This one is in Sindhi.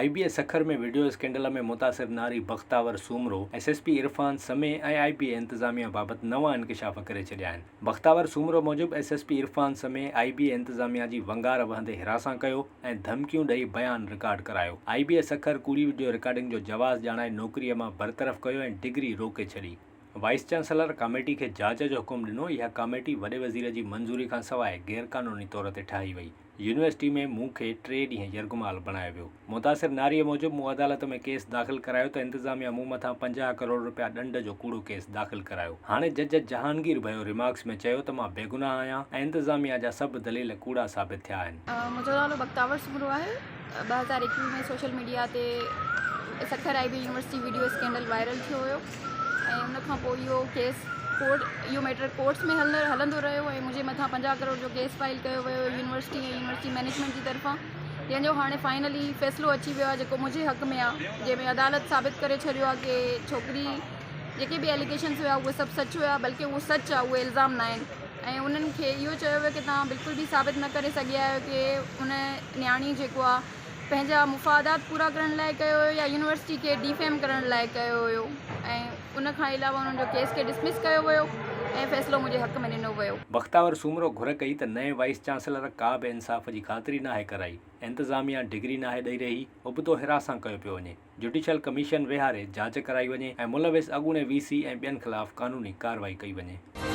I B A Sukkur ۾ video scandal ۾ متاثر ناري Bakhtawar Soomro, S S P Irfan Sami ۽ I B A انتظاميا بابت نوان انڪشاف ڪري ڇڏيا آهن. بختاور سومرو موجب S S P Irfan Sami I B A انتظاميا جي ونگار وهندي هراسان ڪيو ۽ ڌمڪيون ڏئي بيان رڪارڊ ڪرايو. آئي بي اي سکر ڪوڙي وڊيو رڪارڊنگ جو جواز ڄاڻائي نوڪريء مان برطرف ڪيو ۽ ڊگري روڪي ڇڏي. وائيس چانسلر ڪاميٽي کي جاچ جو حڪم ڏنو، اها ڪاميٽي وڏي وزير جي منظوري کانسواء غيرقانوني طور تي ٺاهي وئي، يونيورسٽي ۾ مون کي ٽي ڏينهن يرغمال بڻايو ويو. متاثر ناريء موجب مون عدالت ۾ ڪيس داخل ڪرايو ته انتظاميا مون مٿان 50 ڪروڙ رپيا ڏنڊ جو ڪوڙو ڪيس داخل ڪرايو. هاڻي جج جهانگير ڀيو ريمارڪس ۾ چيو ته مان بيگناهه آهيان ۽ انتظاميا جا سڀ دليل ڪوڙا ثابت ٿيا آهن. منهنجو نالو بختاور سومرو آهي. 2021 ۾ سوشل ميڊيا تي Sukkur I B university video scandal viral ٿيو هيو ۽ ان کان پوء اهو ڪيس ڪورٽ اهو ميٽر ڪورٽس ۾ هلندو هلندو رهيو ۽ منهنجي مٿان 50 ڪروڙ جو ڪيس فائل ڪيو ويو يونيورسٽي ۽ يونيورسٽي مئنيجمينٽ جي طرفان جنهن جو هاڻي فائنلي فيصلو اچي ويو آهي جيڪو منهنجي حق ۾ آهي جنهن ۾ عدالت ثابت ڪري ڇڏيو آهي ڪي ڇوڪري جيڪي به ايليگيشنس هيا اهي سڀ سچ هيا بلڪه اهو سچ آهي اهي الزام نه آهن ۽ انهن کي اهو چيو ويو ڪي توهان بلڪل به ثابت نه ڪري سگهيا آهيو ڪي ان نياڻي جيڪو آ پنهنجا مفادات پورا ڪرڻ لاء ڪيو هيو يا يونيورسٽي کي ڊيفيم ڪرڻ لاء ڪيو هيو ۽ ان کان علاوه انهن جو ڪيس کي ڊسمس ڪيو ويو ۽ فيصلو منهنجي حق ۾ ڏنو ويو. بختاور سومرو گهر ڪئي ته نئين وائيس چانسلر ڪا به انصاف جي خاطري ناهي ڪرائي، انتظاميا ڊگري ناهي ڏئي رهي، ابتو هراسان ڪيو پيو وڃي. جڊيشل ڪميشن ويهاري جاچ ڪرائي وڃي ۽ ملوث اڳوڻي وي سي ۽ ٻين خلاف قانوني ڪارروائي ڪئي وڃي.